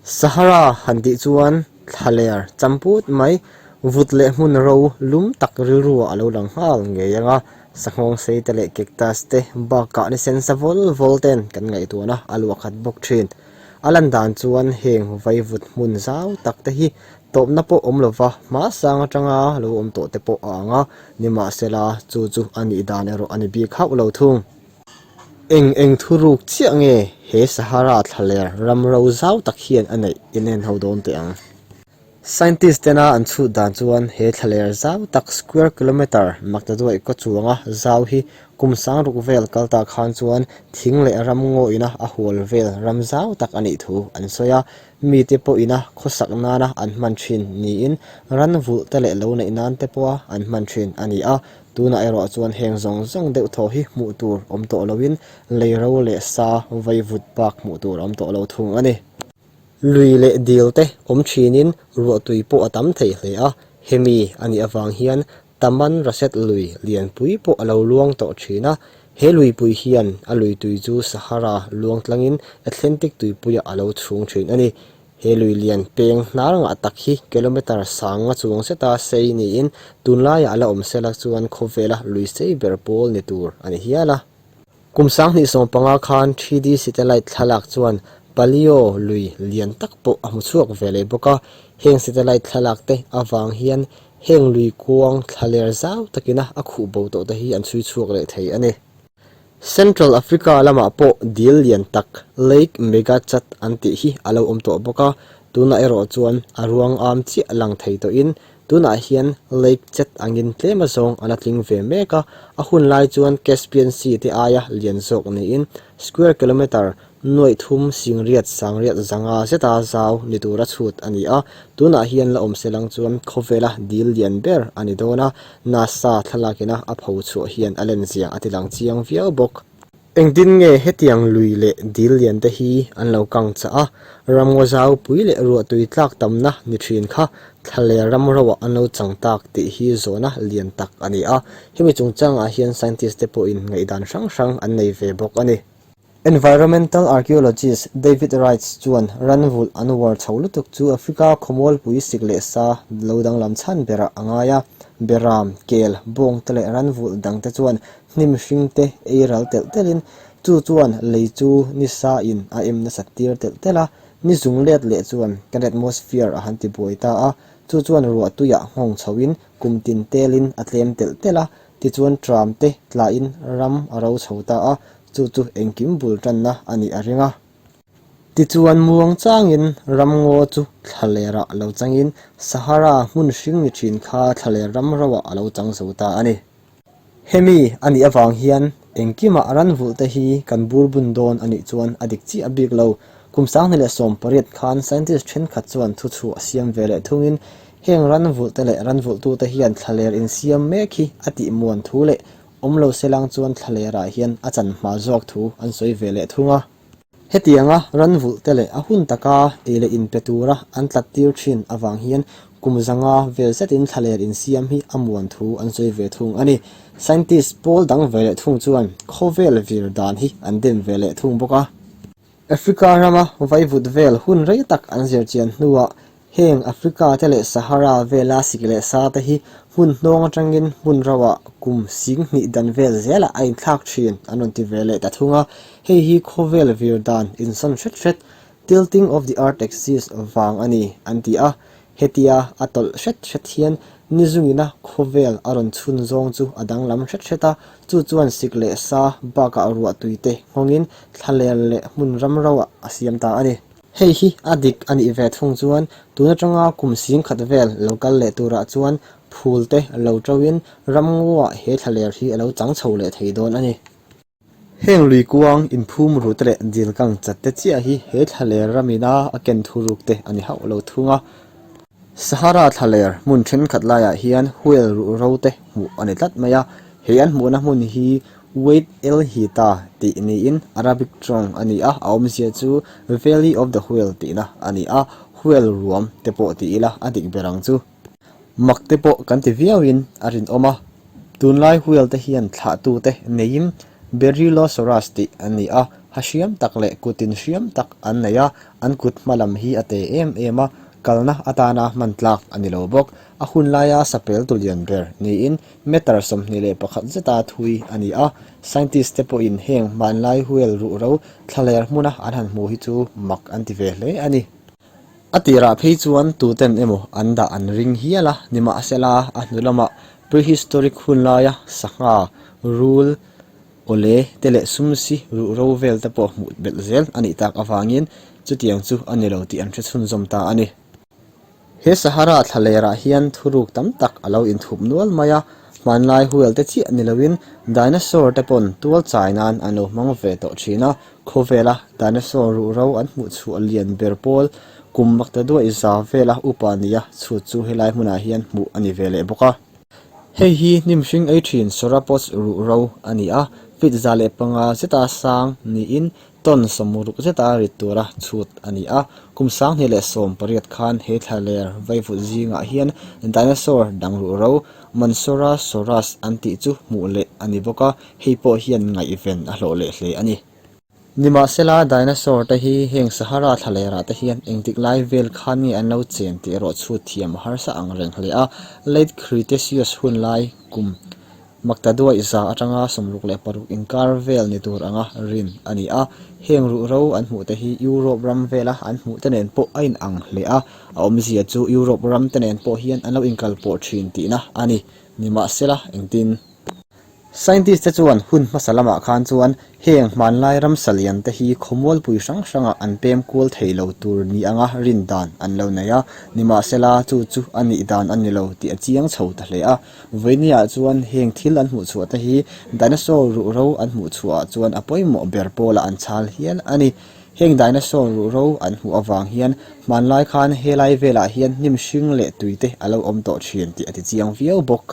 Sahara han tih chuan thlaler champut mai vut leh hmun ro lum tak rilruah a lo lang nghal ngei ang a, sanghawng sei te leh cactus te bakah ni sen sa vawl vawl ten kan ngaihtuahna a luah khat bawk thin. A lan dan chuan heng vaivut hmun zau tak te hi tawpna pawh awm lova hma sang atanga lo awm tawh te pawh a ang a, nimahsela chu chu a nih dan erawh a ni bik hauh lo thung. Eng eng thuruk chiah nge he Sahara thlaler ram ro zau tak hian a neih in en ho dawn teh ang. Scientist tena an chhut dan chuan he thlaler zau tak square kilometre maktaduaih kaw chuanga zau hi kum sangruk vel kal ta khan chuan thing leh ram ngawina a hual vel ram zau tak a nih thu an sawi a, mite pawhina khawsak nana an hman thin niin ran vulh te leh lo neih nan te pawha an hman thin a ni a. Tunah erawh chuan heng zawng zawng deuh thaw hi hmuh tur awm tawh loin lei ro leh sa vaivut bak hmuh tur a awm tawh lo thung a ni. Lui leh dil te awm thinin ruahtui pawh a tam thei hle a, hemi a nih avang hian Taman Raset lui lianpui pawh a lo luang tawh thin a, he luipui hian a lui tui chu Sahara luang tlangin Atlantic tuipuiah a lo chhung thin a ni. He lui lian peng hnar ngah tak hi kilometre sanga chuang zeta sei niin tunlaiah a la awm sela chuan khawvela lui sei ber pawl ni tur a ni hial a. Kum 2015 khan 3D satellite thlalak chuan Paleo lui lian tak pawh a hmu chhuak ve leh bawk a, heng satellite thlalak te avang hian heng lui kuang thlaler zau takina a khuh bo tawh te hi an chhui chhuak leh thei a ni. Central Africa lamah pawh dil lian tak Lake Megachat an tih hi a lo awm tawh bawk a, tunah erawh chuan a ruang am chiah lang thei tawhin tunah hian Lake Chat angin tlem azawng a la tling ve mek a, a hun lai chuan Caspian Sea te aia lian zawk niin square kilometre nuaih thum singriat sangriat zanga zeta zau ni tura chhut a ni a, tunah hian la awm se lang chuan khawvela dil lian ber a ni dawn a, NASA thlalakina a pho chhuah hian a lenzia a ti lang chiang viau bawk. Engtin nge hetiang lui leh dil lian te hi an lo kang chah a, ramngaw zau pui leh ruahtui tlak tamna ni thin kha thlaler ram roah an lo chang tak tih hi zawhna lian tak a ni a, hemi chungchangah hian scientist te pawhin ngaihdan hrang hrang an nei ve bawk a ni. Environmental archaeologist David Reitz chuan ranvulh an uar chho lutuk chu Africa khawmualpui sik leh sa lo danglam chhan berah a ngai a. Beram, kel, bawngte leh ranvulh dangte chuan hnim hringte ei ral telh telhin chu chuan lei chu ni sa in a em nasat tir telh telh a, ni zung let leh chuan kan atmosphere a han ti buai ta a, chu chuan ruah tuiah nghawng chhoin kum tin telin a tlem telh telh a, tichuan tram te tlain ram a ro chho ta a, Chu chu engkim bul tanna a nih a ring a. Tichuan muang changin ramngaw chu thlalerah lo changin Sahara hmun hring ni thin kha thlaler ram roah a lo chang zo ta a ni. Hemi a nih avang hian engkimah ranvulh te hi kan bur bun dawn a nih chuan a dik chiah bik lo. Kum 2018 khan scientist thenkhat chuan thuchhuah siam ve leh thungin heng ranvulh te leh ranvulhtute hian thlaler insiam mek hi a tih muan thu leh Awm lo se lang chuan thlalerah hian a chan hma zawk thu an sawi ve leh thung a. Hetianga ranvulh te leh a hun taka ei leh inpe tura an tlat tir thin avang hian kum zanga vel zetin thlaler insiam hi a muan thu an sawi ve thung a ni. Scientist pawl dang ve leh thung chuan khawvel vir dan hi an dem ve leh thung bawk a. Africa rama vaivut vel hun rei tak an zirchian hnuah Heng Africa te leh Sahara vela sik leh sa te hi hmun hnawng atangin hmun roah kum 2000 dan vel zelah a inthlak thin an rawn ti ve leh ta thung a, hei hi khawvel vir dan insawn hret hret, tilting of the earth axis, vang a ni an ti a, hetia a tawlh hret hret hian ni zungina khawvel a rawn chhun zawng chu a danglam hret hret a, chu chuan sik leh sa bakah ruahtui te nghawngin thlaler leh hmun ram roah a siam ta a ni. Hei hi a dik a nih ve thung chuan tun atanga kum 10,000 vel lo kal leh turah chuan phul te lo ṭoin ramngaw-ah he thlaler hi a lo chang chho leh thei dawn a ni. Heng lui kuang inphum rute leh dil kang chat te chiah hi he thlaler ramina a ken thuruk te a ni hauh lo thung a. Sahara thlaler hmun thenkhat laiah hian whale ruhro te hmuh a ni tlat mai a, he an hmuhna hmun hi Wade El Hita tih niin Arabic tawng a ni a, a awmzia chu Valley of the Whale tihna a ni a, whale ruam te pawh ti ila a dik ber ang chu. Mak te pawh kan ti viauin a rinawm a, tunlai whale te hian thlahtute neiin Berylosaurus tih an ni a. Ha hriam tak leh kutin hriam tak an nei a, an kut hma lam hi a te em em a, kalna atana hman tlak a ni lo bawk. A hun laia sapel tu lian ber niin meter 21 zeta thui a ni a, scientist te pawhin heng hmanlai whale ruhro thlaler hmuna an han hmu hi chu mak an ti ve hle a ni. A tirah phei chuan tuten emaw an dah an ring hial a, nimahsela a hnu lamah prehistoric hun laia sangha, rul, awle te leh sumsi ruhro vel te pawh hmuh belh zel a nih tak avangin chutiang chu a ni lo tih an hre chhunzawm ta a ni. He Sahara thlalerah hian thuruk tam tak a lo inthup nual mai a, hmanlai whale te chiah ni loin dinosaur te pawn tual chai nan an lo hmang ve tawh thin a, khawvela dinosaur ruhro an hmuh chhuah lian ber pawl kum makta duaih za vela upa nia chhut chu helai hmunah hian hmuh a ni ve leh bawk a. Hei hi hnim hring ei thin sauropods ruhro a ni a, feet 105 zeta sang niin Ton sawmruk zeta rit tura chhut a ni a, kum 2018 khan he thlaler vaivut zingah hian dinosaur dang ruhro Mansourasaurus an tih chu hmuh leh a ni bawk a, hei pawh hian ngaihven a hlawh leh hle a ni. Nimahsela, dinosaur te hi heng Sahara thlalerah te hian engtik lai vel khan nge an lo chen tih erawh chhut thiam a harsa ang reng hle a, Late Cretaceous hun lai kum Maktaduaih za atanga 66 inkar vel ni tur anga rin a ni a, heng ruhro an hmuh te hi Europe ram vela an hmuh te nen pawh a inang hle a, a awmzia chu Europe ram te nen pawh hian an lo inkal pawh thin tihna a ni. Nimahsela, engtin? Scientist te chuan hun hmasa lamah khan chuan heng hmanlai ramsa lian te hi khawmualpui hrang hrangah an pem kual thei lo tur ni anga rin dan an lo nei a, nimahsela chu chu a nih dan a ni lo tih a chiang chho ta hle a. Vawinia chuan heng thil an hmuh chhuah te hi dinosaur ruhro an hmuh chhuah ah chuan a pawimawh ber pawlah an chhal hial a ni. Heng dinosaur ruhro an hmuh avang hian hmanlai khan helai velah hian hnim hring leh tui te a lo awm tawh thin tih a ti chiang viau bawk.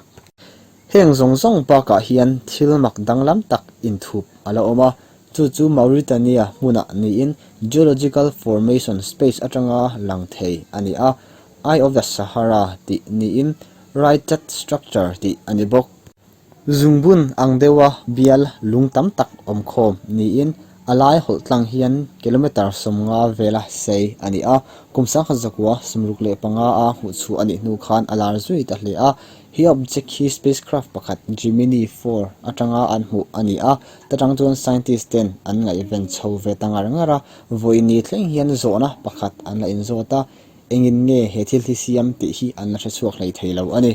Heng zawng zawng bakah hian thil mak danglam tak inthup a la awm a, chu chu Mauritania hmunah niin geological formation space atanga lang thei a ni a, Eye of the Sahara tih niin Richat Structure tih a ni bawk. Zungbun ang deuha bial lung tam tak awm khawm niin a lai hawlh tlang hian kilometre 50 vela sei a ni a, kum 1965 a hmuhchhuah a nih hnu khan a lar zui ta hle a. He object hi spacecraft pakhat Gemini 4 atanga an hmuh a ni a, ta tang chuan scientist ten an ngaihven chho ve ta ngar ngar a, vawiin ni thleng hian zawhna pakhat an la inzawt a, Engin nge he thil hi siam tih hi an la hre chhuak hlei thei lo a ni.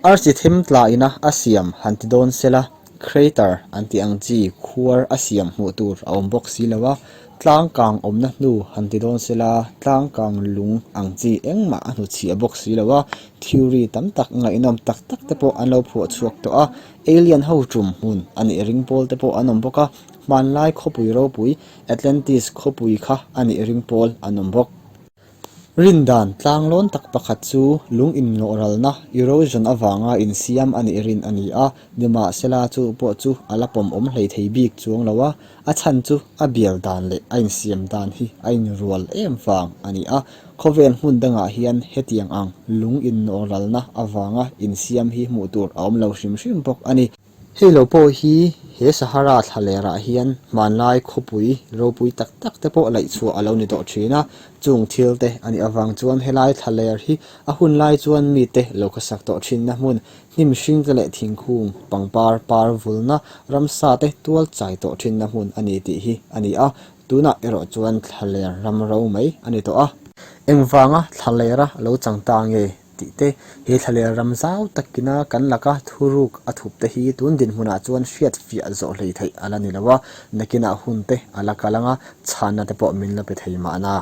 Arsi them tla ina a siam han ti dawn sela, crater an tih ang chi khuar a siam hmuh tur a awm bawk si lo a, tlang kang awmna hnu han ti dawn sela, tlang kang lung ang chi engmah a hnuchhiah bawk si lo a, theory tam tak ngaihnawm tak tak te pawh an lo phuah chhuak tawh a, alien ho tum hmun a nih ring pawl te pawh an awm bawk a, hmanlai khawpui ropui Atlantis khawpui kha a nih ring pawl an awm bawk. Rindan tlanglawn tak pakhat chu lung innawhralna, erosion, avanga insiam a nih rin a ni a, nimahsela chu pawh chu a la pawm awm hlei thei bik chuang lo a, a chhan chu a bial dan leh a insiam dan hi a inrual em vang a ni a. Khawvel hmun dangah hian hetiang ang lung innawhralna avanga insiam hi hmuh tur a awm lo hrim hrim bawk a ni. Hei lo pawh hi he Sahara thlalerah hian hmanlai khawpui ropui tak tak te pawh laih chhuah a lo ni tawh thin a, chung thil te a nih avang chuan helai thlaler hi a hun lai chuan mite lo khawsak tawh thinna hmun, hnim hring te leh thingkung, pangpar par vulna, ramsa te tual chai tawh thinna hmun a ni tih hi a ni a, tunah erawh chuan thlaler ram ro mai a ni tawh a. Engvanga thlalera lo chang ta nge? Tih te, he thlaler ram zau takina kan laka thuruk a thup te hi tun dinhmunah chuan hriat fiah zawh hlei theih a la ni lo a, nakinah hun te a la kal anga chhanna te pawh min la pe thei mahna.